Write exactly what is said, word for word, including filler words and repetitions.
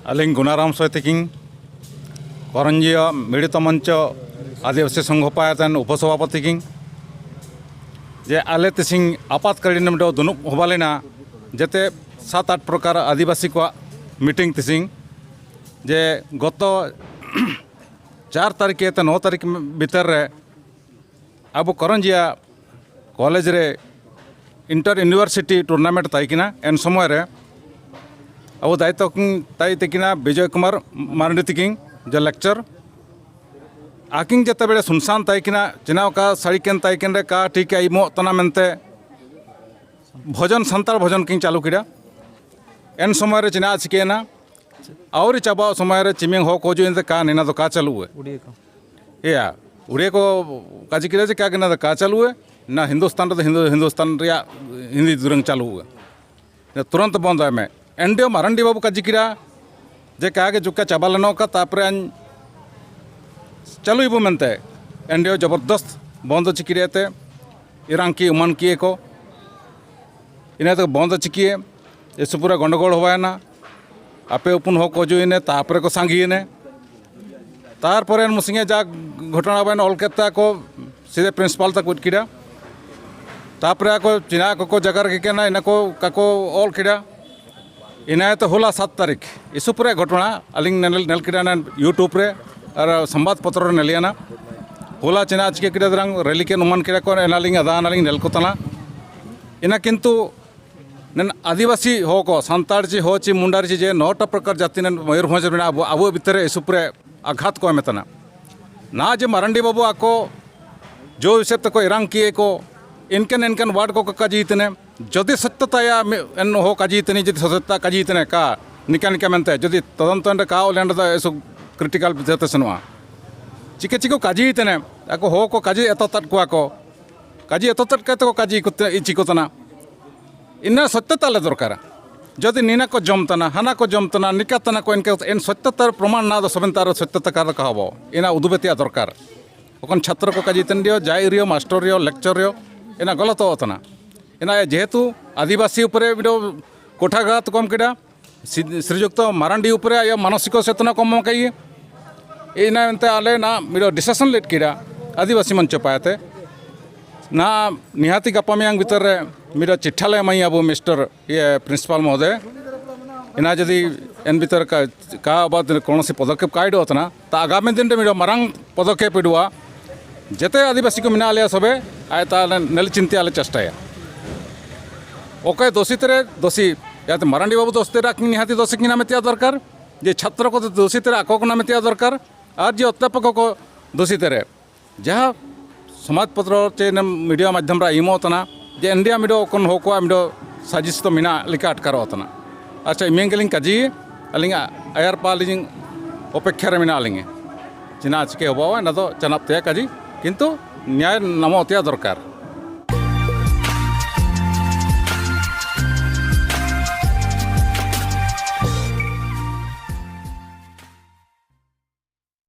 ᱟᱹᱞᱤᱧ ᱜᱩᱱᱟᱨᱟᱢ ᱥᱚᱭᱛᱤᱠᱤᱧ, ᱠᱚᱨᱚᱧᱡᱤᱭᱟᱹ ᱢᱤᱲᱤᱛᱚ ᱢᱚᱧᱪᱚ ᱟᱹᱫᱤᱵᱟᱹᱥᱤ ᱥᱚᱝᱜᱷᱚ ᱯᱟᱭᱟᱛᱮᱱ ᱩᱯᱚᱥᱚᱵᱷᱟᱯᱚᱛᱤ ᱠᱤᱧ, ᱡᱮ ᱟᱞᱮ ᱛᱮᱥᱤᱧ ᱟᱯᱟᱛᱠᱟᱞᱤᱱ ᱢᱤᱫᱴᱟᱝ ᱫᱩᱱᱩᱵ ᱦᱚᱵᱟ ᱞᱮᱱᱟ, ᱡᱮᱛᱮ ᱥᱟᱛ ᱟᱴ ᱯᱨᱚᱠᱟᱨ ᱟᱹᱫᱤᱵᱟᱹᱥᱤ ᱠᱚᱣᱟᱜ ᱢᱤᱴᱤᱝ ᱛᱮᱥᱤᱧ, ᱡᱮ ᱜᱚᱛᱚ ᱪᱟᱨ ᱛᱟᱹᱨᱤᱠᱷ ᱛᱮ ᱱᱚ ᱛᱟᱹᱨᱤᱠᱷ ᱵᱷᱤᱛᱟᱹᱨ ᱨᱮ ᱟᱵᱚ ᱠᱚᱨᱚᱧᱡᱤᱭᱟ ᱠᱚᱞᱮᱡᱽ ᱨᱮ ᱤᱱᱴᱟᱨ ᱤᱭᱩᱱᱤᱵᱷᱟᱨᱥᱤᱴᱤ ᱴᱩᱨᱱᱟᱢᱮᱱᱴ ᱛᱟᱦᱮᱸ ᱠᱟᱱᱟ᱾ ᱮᱱ ᱥᱚᱢᱚᱭ ᱨᱮ ᱟᱵᱚ ᱫᱟᱭᱤᱛᱛᱚ ᱠᱤᱱ ᱛᱟᱦᱮᱸ ᱛᱟᱹᱠᱤᱱᱟ ᱵᱤᱡᱚᱭ ᱠᱩᱢᱟᱨ ᱢᱟᱨᱟᱱᱰᱤ ᱛᱟᱹᱠᱤᱱ, ᱡᱮ ᱞᱮᱠᱪᱟᱨ᱾ ᱟᱹᱠᱤᱱ ᱡᱮᱛᱮ ᱵᱮᱲᱮ ᱥᱩᱱᱥᱟᱱ ᱛᱟᱦᱮᱸ ᱠᱟᱱᱟ, ᱪᱮᱱᱟᱣ ᱚᱠᱟ ᱥᱟᱹᱲᱤ ᱠᱤᱱ ᱛᱟᱦᱮᱸ ᱠᱤᱱ ᱨᱮ ᱠᱟ ᱴᱷᱤᱠ ᱮ ᱮᱢᱚᱜ ᱛᱟᱱᱟ ᱢᱮᱱᱛᱮ ᱵᱷᱚᱡᱚᱱ, ᱥᱟᱱᱛᱟᱲ ᱵᱷᱚᱡᱚᱱ ᱠᱤᱱ ᱪᱟᱹᱞᱩ ᱠᱮᱫᱟ᱾ ᱮᱱ ᱥᱚᱢᱚᱭ ᱨᱮ ᱪᱮᱱᱟᱜ ᱪᱤᱠᱟᱹᱭᱮᱱᱟ, ᱟᱹᱣᱨᱤ ᱪᱟᱵᱟᱜ ᱥᱚᱢᱚᱭ ᱨᱮ ᱪᱤᱢᱤᱝ ᱦᱚ ᱠᱚ ᱦᱤᱡᱩᱜ ᱮᱱᱛᱮ ᱠᱟ ᱱᱤᱱᱟ ᱫᱚ ᱠᱟ ᱪᱟᱹᱞᱩᱜᱼᱟ᱾ ᱩᱲᱤᱭᱟᱹ ᱠᱚ᱾ ᱤᱭᱟ, ᱩᱲᱤᱭᱟᱹ ᱠᱚ ᱠᱟᱡᱤ ᱠᱮᱫᱟ ᱡᱮ ᱠᱟ ᱜᱮ ᱱᱤᱱᱟ ᱫᱚ ᱠᱟ ᱪᱟᱹᱞᱩᱜᱼᱟ, ᱱᱟ ᱦᱤᱱᱫᱩᱥᱛᱟᱱ ᱨᱮᱫᱚ ᱦᱤᱱᱫᱩ, ᱦᱤᱱᱫᱩᱥᱛᱟᱱ ᱨᱮᱭᱟᱜ ᱦᱤᱱᱫᱤ ᱫᱩᱨᱟᱹᱝ ᱪᱟᱹᱞᱩᱜᱼᱟ᱾ ᱛᱩᱨᱟᱱᱛ ᱵᱚᱱᱫᱚᱭ ᱢᱮ᱾ ᱮᱱᱰᱤᱳ ᱢᱟᱨᱟᱱᱰᱤ ᱵᱟᱹᱵᱩ ᱠᱟᱡᱤ ᱠᱮᱫᱟ ᱡᱮ ᱠᱟ ᱜᱮ ᱡᱩᱠᱟ ᱪᱟᱵᱟ ᱞᱮᱱᱚ ᱠᱟ, ᱛᱟᱨᱯᱚᱨᱮ ᱟᱹᱧ ᱪᱟᱹᱞᱩᱭᱟᱵᱚ ᱢᱮᱱᱛᱮ᱾ ᱮᱱᱰᱤᱳ ᱡᱚᱵᱚᱨᱫᱚᱥᱛ ᱵᱚᱱᱫᱚ ᱪᱤᱠᱤ ᱨᱮ ᱛᱮ ᱤᱨᱟᱝ ᱠᱤ ᱩᱢᱟᱱ ᱠᱤᱭᱟᱹ ᱠᱚ᱾ ᱤᱱᱟᱹ ᱛᱮ ᱵᱚᱱᱫᱚ ᱪᱤᱠᱤᱭᱮ, ᱮᱥᱮ ᱯᱩᱨᱟᱹ ᱜᱚᱱᱰᱚᱜᱳᱲ ᱦᱚᱵᱟᱭᱮᱱᱟ᱾ ᱟᱯᱮ ᱩᱯᱩᱱ ᱦᱚᱸ ᱠᱚ ᱚᱡᱚᱭᱮᱱᱟ, ᱛᱟᱨᱯᱚᱨᱮ ᱠᱚ ᱥᱟᱸᱜᱮᱭᱮᱱᱟ᱾ ᱛᱟᱨᱯᱚᱨᱮ ᱢᱩᱥᱤᱝᱮ ᱡᱟ ᱜᱷᱚᱴᱚᱱᱟ ᱵᱟᱭᱱᱟ ᱚᱞ ᱠᱮᱫ ᱛᱮ ᱟᱠᱚ ᱥᱤᱫᱷᱟᱹ ᱯᱨᱤᱱᱥᱤᱯᱟᱞ ᱛᱟᱠᱚ ᱤᱫ ᱠᱮᱫᱟ᱾ ᱛᱟᱨᱯᱚᱨᱮ ᱟᱠᱚ ᱪᱮᱱᱟᱜ ᱠᱚᱠᱚ ᱡᱟᱭᱜᱟ ᱨᱮᱜᱮ ᱠᱟᱱᱟ, ᱤᱱᱟᱹ ᱠᱚ ᱠᱟᱠᱚ ᱚᱞ ᱠᱮᱫᱟ᱾ ᱤᱱᱟᱹ ᱛᱮ ᱦᱚᱞᱟ ᱥᱟᱛ ᱛᱟᱹᱨᱤᱠᱷ ᱤᱥᱩ ᱯᱚᱨᱮ ᱜᱷᱚᱴᱚᱱᱟ ᱟᱹᱞᱤᱧ ᱧᱮᱞ, ᱧᱮᱞ ᱠᱮᱫᱟ ᱚᱱᱟ YouTube ᱨᱮ ᱟᱨ ᱥᱚᱢᱵᱟᱫ ᱯᱚᱛᱨᱚ ᱨᱮ ᱧᱮᱞ ᱮᱱᱟ᱾ ᱦᱚᱞᱟ ᱪᱮᱱᱟᱜ ᱪᱤᱠᱟᱹ ᱠᱮᱫᱟ ᱫᱟᱨᱟᱝ ᱨᱮᱞᱤ ᱠᱮ ᱚᱱᱩᱢᱟᱱ ᱠᱮᱫᱟ ᱠᱚ, ᱮᱱᱟᱞᱤᱧ ᱟᱫᱟ ᱟᱱᱟᱞᱤᱧ ᱧᱮᱞ ᱠᱚ ᱛᱟᱦᱮᱱᱟ᱾ ᱤᱱᱟᱹ ᱠᱤᱱᱛᱩ ᱱᱮᱱ ᱟᱹᱫᱤᱵᱟᱹᱥᱤ ᱦᱚᱲ ᱠᱚ, ᱥᱟᱱᱛᱟᱲ ᱪᱮ ᱦᱚᱲ ᱪᱮ ᱢᱩᱱᱰᱟᱨ ᱪᱮ ᱡᱮ ᱱᱚᱴᱟ ᱯᱨᱚᱠᱟᱨ ᱡᱟᱹᱛᱤ ᱱᱮᱱ ᱢᱚᱭᱩᱨᱵᱷᱚᱸᱡᱽ ᱨᱮ ᱢᱮᱱᱟᱜ ᱟᱵᱚ, ᱟᱵᱚ ᱵᱷᱤᱛᱟᱹᱨ ᱨᱮ ᱤᱥᱩ ᱯᱚᱨᱮ ᱟᱜᱷᱟᱛ ᱠᱚ ᱮᱢ ᱛᱟᱦᱮᱱᱟ᱾ ᱱᱟ ᱡᱮ ᱢᱟᱨᱟᱱᱰᱤ ᱵᱟᱹᱵᱩ ᱟᱠᱚ ᱡᱳ ᱦᱤᱥᱟᱹᱵ ᱛᱮᱠᱚ ᱮᱨᱟᱝ ᱠᱤᱭᱟᱹ ᱠᱚ, ᱤᱱᱠᱟᱱ ᱤᱱᱠᱟᱱ ᱣᱟᱨᱰ ᱠᱚᱠᱚ ᱠᱟᱡᱤ ᱛᱮᱱᱮ, ᱡᱩᱫᱤ ᱥᱚᱛᱭᱚᱛᱟᱭᱟ ᱢᱤ-, ᱮᱱ ᱦᱚ ᱠᱟᱡᱤ ᱛᱮᱱᱮ, ᱡᱩᱫᱤ ᱥᱚᱛᱭᱚᱛᱟ ᱠᱟᱡᱤ ᱛᱮᱱᱮ ᱠᱟ, ᱱᱤᱠᱟ ᱱᱤᱠᱟ ᱢᱮᱱᱛᱮ, ᱡᱩᱫᱤ ᱛᱚᱫᱚᱱᱛᱚ ᱮᱱ ᱨᱮ ᱠᱟ ᱚᱞ ᱮᱱ ᱨᱮᱫᱚ ᱮᱥᱚ ᱠᱨᱤᱴᱤᱠᱟᱞ ᱵᱤᱫᱷᱟᱹ ᱛᱮ ᱥᱮᱱᱚᱜᱼᱟ᱾ ᱪᱤᱠᱟᱹ ᱪᱤᱠᱟᱹ ᱠᱟᱡᱤ ᱛᱮᱱᱮ, ᱟᱠᱚ ᱦᱚ ᱠᱚ ᱠᱟᱡᱤ ᱮᱛᱚᱛᱟᱫ ᱠᱚᱣᱟ ᱠᱚ, ᱠᱟᱡᱤ ᱮᱛᱚᱛᱟᱫ ᱠᱟᱛᱮ ᱠᱚ ᱠᱟᱡᱤ ᱠᱚ ᱛᱮ-, ᱤᱪᱤ ᱠᱚ ᱛᱟᱱᱟ᱾ ᱤᱱᱟᱹ ᱥᱚᱛᱭᱚᱛᱟ ᱞᱮ ᱫᱚᱨᱠᱟᱨᱟ᱾ ᱡᱩᱫᱤ ᱱᱤᱱᱟ ᱠᱚ ᱡᱚᱢ ᱛᱟᱱᱟ, ᱦᱟᱱᱟ ᱠᱚ ᱡᱚᱢ ᱛᱟᱱᱟ, ᱱᱤᱠᱟ ᱛᱟᱱᱟ ᱠᱚ, ᱮᱱᱠᱟ ᱮᱱ ᱥᱚᱛᱭᱚᱛᱟ ᱯᱨᱚᱢᱟᱱ ᱱᱟ ᱫᱚ ᱥᱚᱵᱮᱱᱛᱟ ᱟᱨ ᱥᱚᱛᱭᱚᱛᱟ ᱠᱟᱨ ᱠᱟᱦᱟᱵᱚ᱾ ᱤᱱᱟ ᱩᱫᱩᱵᱮ ᱛᱮᱭᱟᱜ ᱫᱚᱨᱠᱟᱨ᱾ ᱚᱠᱷᱚᱱ ᱪᱷᱟᱛᱨᱚ ᱠᱚ ᱠᱟᱡᱤ ᱛᱮᱱ ᱨᱮᱭᱚ, ᱡᱟᱭ ᱨᱮᱭᱚ, ᱢᱟᱥᱴᱚᱨ ᱨᱮᱭᱚ, ᱞᱮᱠᱪᱚᱨ ᱨᱮᱭᱚ, ᱤᱱᱟ ᱜᱚᱞᱚᱛᱚ ᱛᱟᱱᱟ᱾ ᱤᱱᱟ ᱡᱮᱦᱮᱛᱩ ᱟᱹᱫᱤᱵᱟᱹᱥᱤ ᱩᱯᱚᱨᱮ ᱢᱤᱫᱴᱟᱝ ᱠᱚᱴᱷᱟᱜᱷᱟᱛ ᱠᱚᱢ ᱠᱮᱫᱟ, ᱥᱤ- ᱥᱨᱤᱡᱩᱠᱛᱚ ᱢᱟᱨᱟᱱᱰᱤ ᱩᱯᱨᱮ ᱟᱭᱟᱜ ᱢᱟᱱᱚᱥᱤᱠᱚ ᱪᱮᱛᱱᱟ ᱠᱚ ᱮᱢ ᱠᱟᱜ ᱤᱭᱟᱹ᱾ ᱤᱱᱟ ᱮᱱᱛᱮ ᱟᱞᱮ ᱱᱟ ᱢᱤᱫ ᱰᱤᱥᱤᱥᱚᱱ ᱞᱮᱫ ᱠᱮᱫᱟ ᱟᱹᱫᱤᱵᱟᱹᱥᱤ ᱢᱚᱧᱪᱚ ᱯᱟᱭᱟᱛᱮ᱾ ᱱᱟ ᱱᱤᱦᱟᱹᱛᱤ ᱜᱟᱯᱟ ᱢᱮᱭᱟᱝ ᱵᱷᱤᱛᱟᱹᱨ ᱨᱮ ᱢᱤᱫ ᱪᱤᱴᱷᱟ ᱞᱮ ᱮᱢᱟᱭᱟ ᱟᱵᱚ ᱢᱤᱥᱴᱟᱨ ᱤᱭᱟᱹ ᱯᱨᱤᱱᱥᱤᱯᱟᱞ ᱢᱚᱦᱳᱫᱚᱭ᱾ ᱤᱱᱟ ᱡᱩᱫᱤ ᱮᱱ ᱵᱷᱤᱛᱟᱹᱨ ᱠᱟ ᱠᱟ ᱵᱟᱵᱚᱫ ᱠᱳᱱᱳᱥᱤ ᱯᱚᱫᱚᱠᱷᱮᱯ ᱠᱟᱭ ᱩᱰᱩᱠ ᱛᱟᱱᱟ, ᱛᱟ ᱟᱜᱟᱢᱤ ᱫᱤᱱ ᱨᱮ ᱢᱤᱫ ᱢᱟᱨᱟᱝ ᱯᱚᱫᱚᱠᱷᱮᱯ ᱩᱰᱩᱠᱟ᱾ ᱡᱮᱛᱮ ᱟᱹᱫᱤᱵᱟᱹᱥᱤ ᱠᱚ ᱢᱮᱱᱟᱜ ᱞᱮᱭᱟ ᱥᱚᱵᱮ, ᱟᱭ ᱛᱟᱦᱞᱮ ᱱᱮᱞ ᱪᱤᱱᱛᱤ ᱟᱞᱮ ᱪᱮᱥᱴᱟᱭᱟ᱾ ᱚᱠᱚᱭ ᱫᱳᱥᱤ ᱛᱮᱨᱮ ᱫᱳᱥᱤ, ᱡᱟᱛᱮ ᱢᱟᱨᱟᱱᱰᱤ ᱵᱟᱹᱵᱩ ᱫᱳᱥᱤ ᱛᱮᱨᱮ ᱟᱹᱠᱤᱱ ᱱᱤᱦᱟᱹᱛᱤ ᱫᱳᱥᱤ ᱠᱤᱱ ᱱᱟᱢᱮ ᱛᱮᱭᱟᱜ ᱫᱚᱨᱠᱟᱨ, ᱡᱮ ᱪᱷᱟᱛᱨᱚ ᱠᱚ ᱫᱳᱥᱤ ᱛᱮᱨᱮ ᱟᱠᱚ ᱠᱚ ᱱᱟᱢᱮ ᱛᱮᱭᱟᱜ ᱫᱚᱨᱠᱟᱨ, ᱟᱨ ᱡᱮ ᱚᱫᱽᱫᱷᱟᱯᱚᱠ ᱠᱚ ᱫᱳᱥᱤ ᱛᱮᱨᱮ ᱡᱟᱦᱟᱸ ᱥᱚᱢᱟᱡᱽ ᱯᱚᱛᱨᱚ ᱪᱮ ᱢᱤᱰᱤᱭᱟ ᱢᱟᱫᱽᱫᱷᱚᱢ ᱨᱮ ᱟᱭᱢᱚᱜ ᱛᱟᱱᱟ, ᱡᱮ ᱤᱱᱰᱤᱭᱟ ᱢᱤᱰᱤᱭᱟ ᱠᱷᱚᱱ ᱦᱚᱸ ᱠᱚᱣᱟᱜ ᱢᱤᱰᱤᱭᱟ ᱥᱟᱡᱤᱥ ᱫᱚ ᱢᱮᱱᱟᱜ ᱞᱮᱠᱟ ᱟᱴᱠᱟᱨᱚᱜ ᱛᱟᱱᱟ᱾ ᱟᱪᱪᱷᱟ, ᱤᱢᱤᱭᱟᱹᱝ ᱜᱮᱞᱤᱧ ᱠᱟᱡᱤ, ᱟᱹᱞᱤᱧᱟᱜ ᱟᱭᱟᱨ ᱯᱟ ᱞᱤᱧ ᱚᱯᱮᱠᱷᱟ ᱨᱮ ᱢᱮᱱᱟᱜ ᱞᱤᱧᱟ᱾ ᱪᱮᱱᱟ ᱪᱤᱠᱟᱹ ᱦᱚᱵᱚ ᱚᱱᱟ ᱫᱚ ᱪᱟᱱᱟᱯ ᱛᱮᱭᱟᱜ ᱠᱟᱡᱤ, ᱠᱤᱱᱛᱩ ᱱᱮᱭᱟᱭ ᱱᱟᱢᱚᱜ ᱛᱮᱭᱟᱜ ᱫᱚᱨᱠᱟᱨ᱾